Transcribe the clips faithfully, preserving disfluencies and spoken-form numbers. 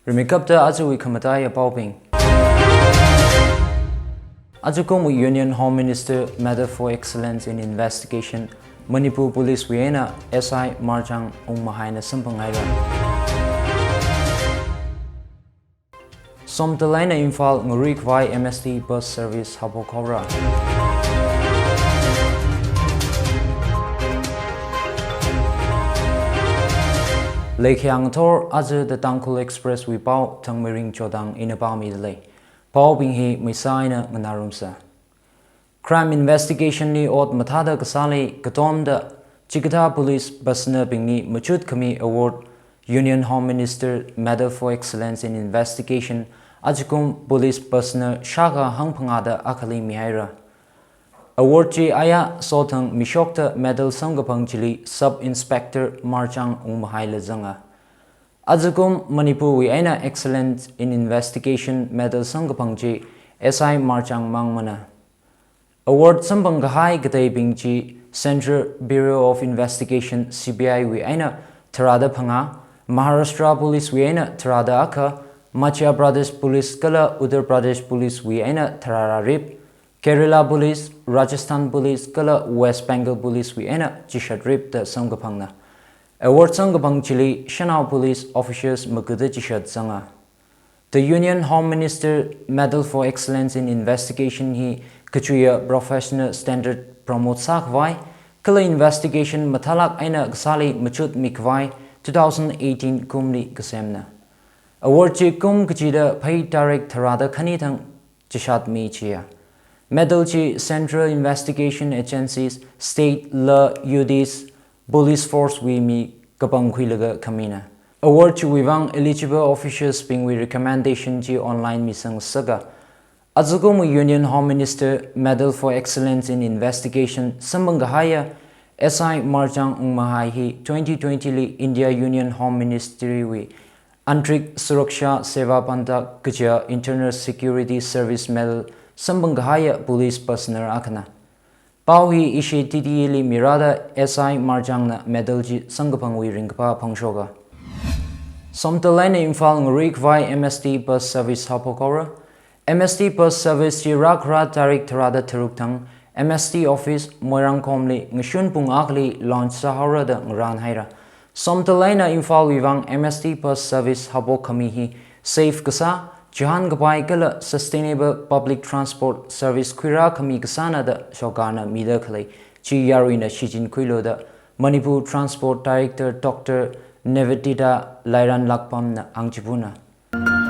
Rimeikapta ajawui khamataiya paobing. Ajakumwui Union Home Minister Medal for Excellence in Investigation, Manipur Police wui eina S I Marchang Wungmahaina samphanghaira. Somdal eina Imphal ngaruikhavai M S T bus service haophokhaora. Leikhayang thor aja The Tangkhul Express wui pao Thangmeiring Chodang ina pāmidalei. Paobing hi maisa eina nganārumsa. Crime investigation li ot mathāda kasāli katomda chikathā police personnel bingli machut khami award Union Home Minister Medal for Excellence in Investigation ajakum police personnel shākha hangphangāda akhali mihaira. Award chi aya sothang mishokta medal samkaphang chili Sub Inspector Marchang Wungmahaila zanga. Ajakum Manipur wui eina Excellence in Investigation Medal samkaphang chi S I Marchang mangmana. Award samphang kahai kateibing chi Central Bureau of Investigation, C B I wui eina tharāda phangā, Maharashtra Police wui eina tharāda akha, Madhya Pradesh Police kala Uttar Pradesh Police wui eina tharāda rip, Kerala Police, Rajasthan Police kala West Bengal Police wui eina chishat ripta samkaphangna. Award samkaphang chili shanao police officers magada chishat zanga. The Union Home Minister Medal for Excellence in Investigation hi kachuiya professional standard promote sākhavai, kala investigation mathālāk eina kasāli machut mikhavai two thousand eighteen kumli kasemna. Award chi kum kachida Phei tarik tharāda khani thang chishat michiya. Medal chi Central Investigation Agencies, State la U Ds, Police Force wui mi kapangkhuilaga khamina. Award chiwui vang eligible officers bingwui recommendation chi online misangsaka. Ajakumwui Union Home Minister Medal for Excellence in Investigation samphang kahaiya S I Marchang Wungmahai hi twenty twenty li India Union Home Ministry wui Antarik Suraksha Seva Pantak kaja Internal Security Service Medal samphang kahaiya police personnel akhana. Pao hi ishi T T A li mirāda S I Marchangna medal chi samkaphangwui ringkaphā phangshoka. Somdal eina Imphal ngaruikhavai M S T bus service haophokhaora. M S T bus service chi rākhara tarik tharāda tharuk thang M S T office Moirangkomli ngashun pung akhali launch sāhaora da ngarānhaira. Somdal eina Imphal wui vang M S T bus service haophok khami hi safe kasā, chihān kapai kala sustainable public transport service khuirā khami kasāna da sorkarna mida khalei chi yaruina shichinkhuilu da Manipur Transport Director Doctor Nivedita Lairanlakpamna hāngchipuna.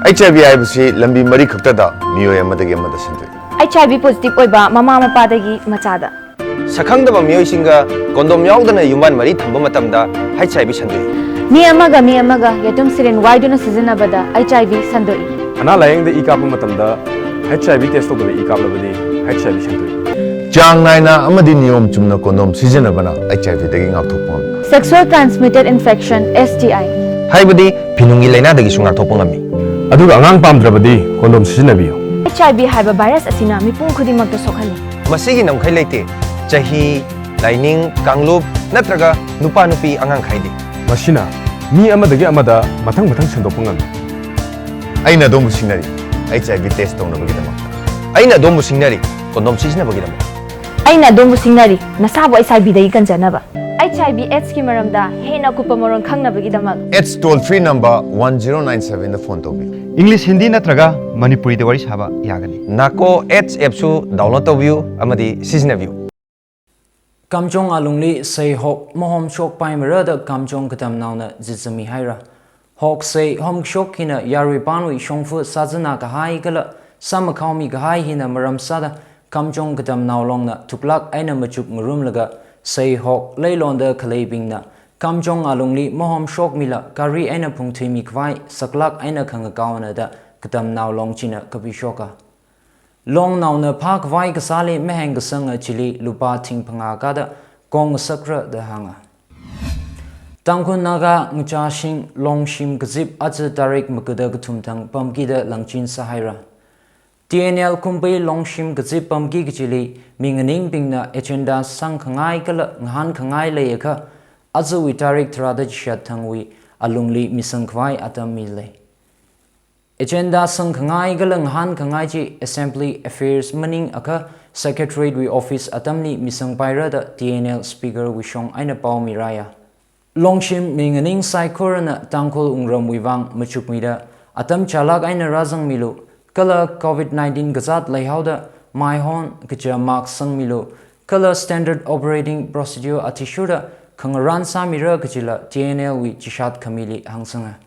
H I V ꯍꯥꯏꯕꯁꯤ ꯂꯝꯕꯤ ꯃꯔꯤ ꯈꯛꯇꯗ ꯃꯤꯑꯣꯏ ꯑꯃꯗꯒꯤ ꯑꯃꯗ ꯁꯟꯗꯣꯛꯏ꯫ H I V positive ꯑꯣꯏꯕ ꯃꯃꯥ ꯃꯄꯥꯗꯒꯤ ꯃꯆꯥꯗ꯫ ꯁꯛꯈꯪꯗꯕ ꯃꯤꯑꯣꯏꯁꯤꯡꯒ condom ꯌꯥꯎꯗꯅ ꯌꯨꯝꯕꯥꯟ ꯃꯔꯤ ꯊꯝꯕ ꯃꯇꯝꯗ H I V ꯁꯟꯗꯣꯛꯏ꯫ ꯃꯤ ꯑꯃꯒ ꯃꯤ ꯑꯃꯒ ꯌꯦꯇꯨꯝ syringe ꯋꯥꯏꯗꯨꯅ ꯁꯤꯖꯤꯟꯅꯕꯗ H I V ꯁꯟꯗꯣꯛꯏ꯫ ꯑꯅꯥ ꯂꯥꯌꯦꯡꯗ ꯏ ꯀꯥꯞꯄ ꯃꯇꯝꯗ H I V test ꯇꯧꯗꯕ ꯏ ꯀꯥꯞꯂꯕꯗꯤ H I V ꯁꯟꯗꯣꯛꯏ꯫ ꯆꯥꯡ ꯅꯥꯏꯅ ꯑꯃꯗꯤ ꯅꯤꯌꯣꯝ ꯆꯨꯝꯅ condom ꯁꯤꯖꯤꯟꯅꯕꯅ H I V ꯗꯒꯤ ꯉꯥꯛꯊꯣꯛꯄ ꯉꯝꯃꯤ꯫ Sexual transmitted infection, S T I꯫ ꯍꯥꯏꯕꯗꯤ ꯐꯤꯅꯨꯡꯒꯤ ꯂꯥꯏꯅꯥꯗꯒꯤꯁꯨ ꯉꯥꯛꯊꯣꯛꯄ ꯉꯝꯃꯤ꯫ ꯑꯗꯨꯒ ꯑꯉꯥꯡ ꯄꯥꯝꯗ꯭ꯔꯕꯗꯤ condom ꯁꯤꯖꯤꯟꯅꯕꯤꯌꯨ꯫ H I V ꯍꯥꯏꯕ virus ꯑꯁꯤꯅ ꯃꯤꯄꯨꯝ ꯈꯨꯗꯤꯡꯃꯛꯇ ꯁꯣꯛꯍꯜꯂꯤ꯫ ꯃꯁꯤꯒꯤ ꯉꯝꯈꯩ ꯂꯩꯇꯦ꯫ ꯆꯍꯤ, ꯂꯥꯏꯅꯤꯡ, ꯀꯥꯡꯂꯨꯞ ꯅꯠꯇ꯭ꯔꯒ ꯅꯨꯄꯥ ꯅꯨꯄꯤ ꯑꯉꯥꯡ ꯈꯥꯏꯗꯦ꯫ ꯃꯁꯤꯅ ꯃꯤ ꯑꯃꯗꯒꯤ ꯑꯃꯗ ꯃꯊꯪ ꯃꯊꯪ ꯁꯟꯗꯣꯛꯄ ꯉꯝꯃꯤ꯫ ꯑꯩꯅ ꯑꯗꯣꯝꯕꯨ ꯁꯤꯡꯅꯔꯤ, H I V test ꯇꯧꯅꯕꯒꯤꯗꯃꯛꯇ꯫ ꯑꯩꯅ ꯑꯗꯣꯝꯕꯨ ꯁꯤꯡꯅꯔꯤ, condom ꯁꯤꯖꯤꯟꯅꯕꯒꯤꯗꯃꯛ꯫ ꯑꯩꯅ ꯑꯗꯣꯝꯕꯨ ꯁꯤꯡꯅꯔꯤ, ꯅꯁꯥꯕꯨ H I V ꯗꯒꯤ ꯀꯟꯖꯅꯕ꯫ H I V AIDS ꯀꯤ ꯃꯔꯝꯗ ꯍꯦꯟꯅ ꯑꯀꯨꯞꯄ ꯃꯔꯣꯜ ꯈꯪꯅꯕꯒꯤꯗꯃꯛ AIDS toll free number one zero nine seven ꯗ phone ꯇꯧꯕꯤꯌꯨ꯫ English, Hindi ꯅꯠꯇ꯭ꯔꯒ ꯃꯅꯤꯄꯨꯔꯤꯗ ꯋꯥꯔꯤ ꯁꯥꯕ ꯌꯥꯒꯅꯤ꯫ NACO AIDS app ꯁꯨ download ꯇꯧꯕꯤꯌꯨ ꯑꯃꯗꯤ ꯁꯤꯖꯤꯟꯅꯕꯤꯌꯨ꯫ ꯀꯥꯝꯖꯣꯡ ꯑꯂꯨꯡꯂꯤ ꯁꯩ ꯍꯣꯛ ꯃꯍꯣꯝ ꯁꯣꯛꯄꯥꯏ ꯃꯔꯛꯇ ꯀꯥꯝꯖꯣꯡ ꯀꯗꯝꯅꯥꯎꯅ ꯖꯤꯠꯖꯃꯤ ꯍꯥꯏꯔ꯫ ꯍꯣꯛ ꯁꯩ ꯍꯣꯝ ꯁꯣꯛ ꯍꯤꯅ ꯌꯥꯔꯨꯏ ꯄꯥꯟꯋꯨꯏ ꯁꯣꯡꯐꯨ ꯁꯥꯖꯅ ꯀꯍꯥꯏ ꯀꯂ ꯁꯥꯃꯈꯥꯎꯃꯤ ꯀꯍꯥꯏ ꯍꯤꯅ ꯃꯔꯝ ꯁꯥꯗ ꯀꯥꯝꯖꯣꯡ ꯀꯗꯝꯅꯥꯎ ꯂꯣꯡꯅ ꯊꯨꯛꯂꯥꯛ ꯑꯩꯅ ꯃꯆꯨꯛ ꯃꯔꯨꯝꯂꯒ ꯁꯩ ꯍꯣꯛ ꯂꯩꯂꯣꯟꯗ ꯈꯂꯩꯕꯤꯡꯅ ꯀꯥꯝꯖꯣꯡ ꯑꯂꯨꯡꯂꯤ ꯃꯍꯣꯝ ꯁꯣꯛꯃꯤꯂ ꯀꯥꯔꯤ ꯑꯩꯅ ꯐꯨꯡꯊꯨꯏꯃꯤ ꯈ꯭ꯋꯥꯏ ꯁꯛꯂꯥꯛ ꯑꯩꯅ ꯈꯪꯉ ꯀꯥꯎꯅꯗ ꯀꯗꯝꯅꯥꯎ ꯂꯣꯡ ꯆꯤꯅ ꯀꯕꯤ ꯁꯣꯛꯀ꯫ ꯂꯣꯡ ꯅꯥꯎꯅ ꯐꯥꯛ ꯋꯥꯏ ꯀꯁꯥꯂꯤ ꯃꯍꯦꯡ ꯀꯁꯪ ꯑꯆꯤꯂꯤ ꯂꯨꯄꯥ ꯊꯤꯡ ꯐꯪꯉꯥ ꯀꯥꯗ ꯀꯣꯡ ꯁꯛꯈ꯭ꯔ ꯗ ꯍꯥꯡꯉ꯫ ꯇꯥꯡꯈꯨꯜ ꯅꯥꯒꯥ ꯉꯆꯥꯁꯤꯡ ꯂꯣꯡ ꯁꯤꯝ ꯀꯖꯤꯞ ꯑꯆ ꯇꯥꯔꯤꯛ ꯃꯀꯨꯗ ꯀꯊꯨꯝꯊꯪ ꯄꯝꯀꯤꯗ ꯂꯪꯆꯤꯟ ꯁꯥꯍꯥꯏꯔ꯫ T N L ꯀꯨꯝꯄꯩ ꯂꯣꯡ ꯁꯤꯝ ꯀꯖꯤꯞ ꯄꯝꯀꯤ ꯀꯆꯤꯂꯤ ꯃꯤꯡ ꯑꯅꯤꯡ ꯄꯤꯡꯅ agenda ꯁꯪ ꯈꯪꯉꯥꯏ ꯀꯂ ꯉꯍꯥꯟ ꯈꯪꯉꯥꯏ ꯂꯩ ꯑꯈ ꯑꯆ ꯋꯤ ꯇꯥꯔꯤꯛ ꯊꯔꯥꯗ ꯆꯤꯁꯥꯠ ꯊꯪ ꯋꯤ ꯑꯂꯨꯡꯂꯤ ꯃꯤꯁꯪ ꯈ꯭ꯋꯥꯏ ꯑꯇꯝ ꯃꯤ ꯂꯩ꯫ Agenda sangkhangai kala ngahānkhangai chi Assembly Affairs maningakha Secretariat wui office atamli misangpaira da T N L Speaker wui shong eina pao mirāya. Longshim mi nganing saikorana Tangkhul wungramwui vang machukmida atam chālāk eina rāzangmilu, kala covid nineteen kazāt leihaoda maihon kaja mask sangmilu, kala Standard Operating Procedure athishurda khangarān sāmira kajila T N L wui chishat khamili hāngsanga.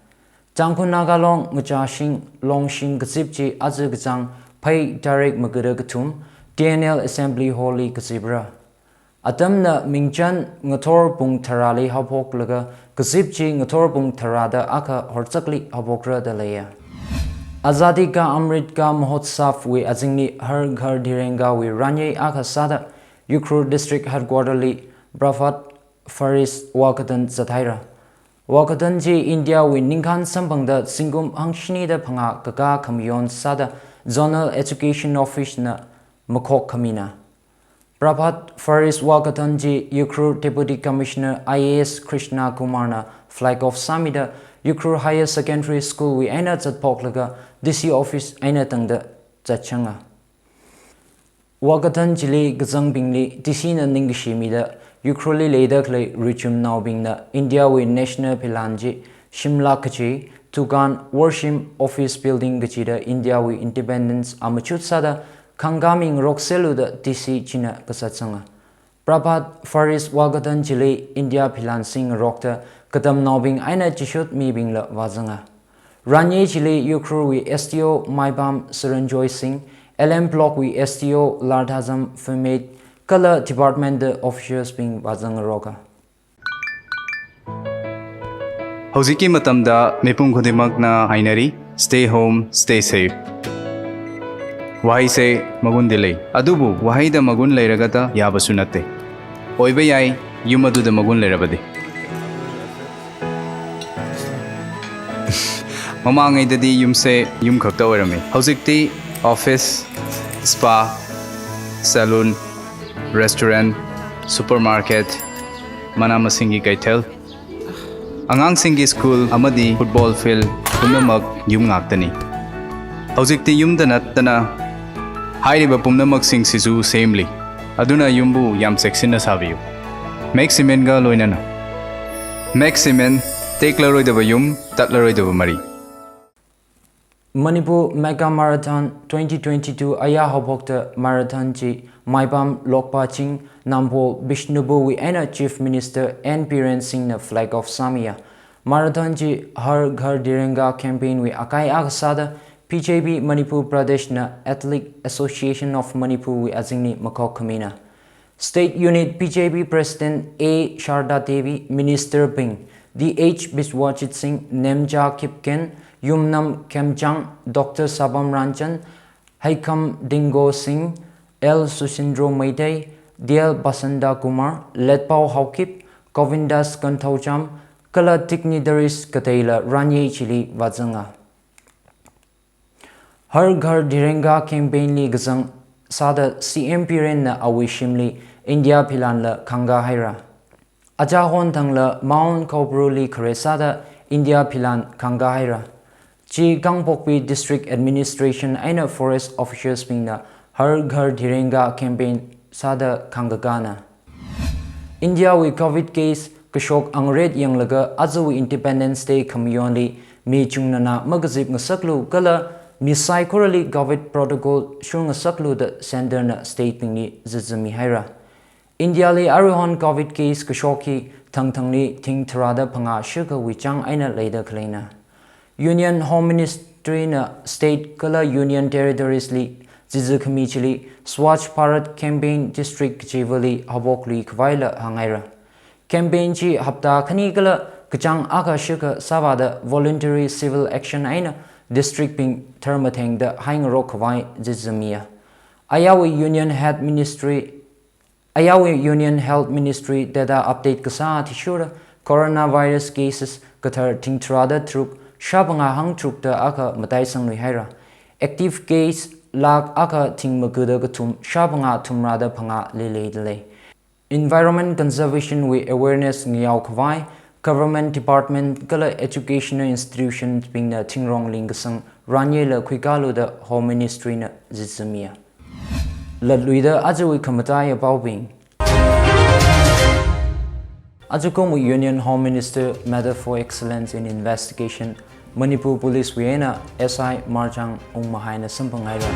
Tangkhul Naga Long ngachāshing Longshim kazip chi aja kachāng Phei tarik magada kathum T N L Assembly Hall li kazipra. Atamna mingchan ngathor pung tharāli haophoklaga kazip chi ngathor pung tharāda akha horchakli haophokra da leiya. Azadi Ka Amrit Ka Mahotsav wui azingli Har Ghar Tiranga wui ranyei akha sāda Ukhrul District Headquarter li Prabhat Faris Walkathon zathaira. Walkathon chi India wui ningkhān samphangda zingkum hangshinida phangā kakā khamayon sāda Zonal Education Office na makhok khamina. Prabhat Faris Walkathon chi Ukhrul Deputy Commissioner I A S Krishna Kumar na flag off sāmida Ukhrul Higher Secondary School wui eina zatphoklaga D C office eina tangda zatshanga. Walkathon chili kazangbingli D C na ningkashi mida Ukhrul li leida khalei richumnaobingna India wui national philan chi shimlāk kachi Tukan Worshim Office Building kachida India wui independence a machut sāda khangkāmi ngarokserlu da D C china kazatsanga. Prabhat Faris Walkathon chili India philan sing ngarokta katamnaobing eina chishut mibingla vāzanga. Ranyei chili Ukhrul wui S D O Maipam Saranjoy Singh, L M Block wui S D O Lardhazam Phumet, kala department officials bing vāzangngaroka. Hꯧzikki matamda mipum khudingmakna hainari, stay home, stay safe. Waheise magundi lei. Adubu waheida magun leiragata yabasu natte. Oiba yai, yum aduda magun leirabadi. Mamang eidadi yumse yum khakta oirame. Hozikti office, spa, salon, restaurant, supermarket, mana masinggi kaithel, angangsinggi school amadi football field pumnamak yum ngaktani. Hozikti yumda nattana hairiba pumnamaksing sisu semli. Aduna yumbu yam cheksinna sabiyu. Max Cement ga loinana. Max Cement, teklaroidaba yum, tatlaroidaba mari. Manipur Mega Marathon twenty twenty-two aya haophokta marathon chi Maipam Lokpa Ching, Nambol Bishnupur wui eina Chief Minister N Biren Singh na flag off sāmiya. Marathon chi Har Ghar Tiranga campaign wui akai akha sāda B J P Manipur Pradesh na Athlete Association of Manipur wui azingli makhok khamina. State Unit B J P President A Sharda Devi, Minister bing D H Biswajit Singh, Nemcha Kipgen, Yumnam Khemchang, Doctor Sabam Ranjan, Heikham Dingo Singh, L Susindro Meitei, D L Basanta Kumar, Letpao Haokip, Govindas Kanthoujam, kala dignitaries kateila ranyei chili vāzanga. Har Ghar Tiranga campaign li kazang sāda C M Biren na awui shimli India philanla khangkā haira. Achahon thangla Mount Kaubru li khare sāda India philan khangkā haira. Chi Kangpokpi District Administration eina forest officials bingna Har Ghar Tiranga campaign sāda khangkākāna. India wui covid case kashok angret yanglaga ajawui Independence Day khamayonli mi chungnana makazip ngasaklu kala mi saikorali covid protocol shur ngasaklu da center na state bingli zizimi haira. India li aruihon covid case kashok hi thangthangli thing tharāda phangā shikha wui chang eina leida khaleina. Union Home Ministry na state kala Union Territories li zizi khami chili Swachh Bharat Campaign District kachivali haophok lui khavaila hānghaira. Campaign chi hapta khani kala kachāng akha shikha sāvāda voluntary civil action eina district bing tharmathengda haingarok khavai zizimiya. Ayawui Union Health Ministry Ayawui Union Health Ministry data update kasā athishurda coronavirus cases kathar thing tharāda tharuk shāphangā hangtharukta akha mataisang lui haira. Active case lakh akha thing magada kathum shāphangā thumrāda phangāli leidalei. Environment conservation wui awareness ngayao khavai Government department kala educational institutions bingna thingrong lingkasang ranyela khuikalu da Home Ministry na zitsamiya. Latluida ajawui khamataiya paobing. Ajakumwui Union Home Minister Matter for Excellence in Investigation, Manipur Police wui eina S I Marjang Ungmahaina samphanghaira.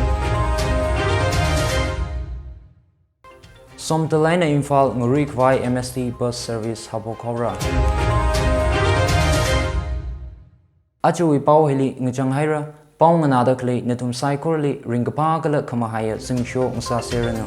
Somdal eina Imphal ngarui khavai M S T bus service haophok haora. Ajawui pao hili ngachang haira, pao nganāda khalei nathum saikorali ringkaphā kala khamahaiya zimiksho ngasāseranu.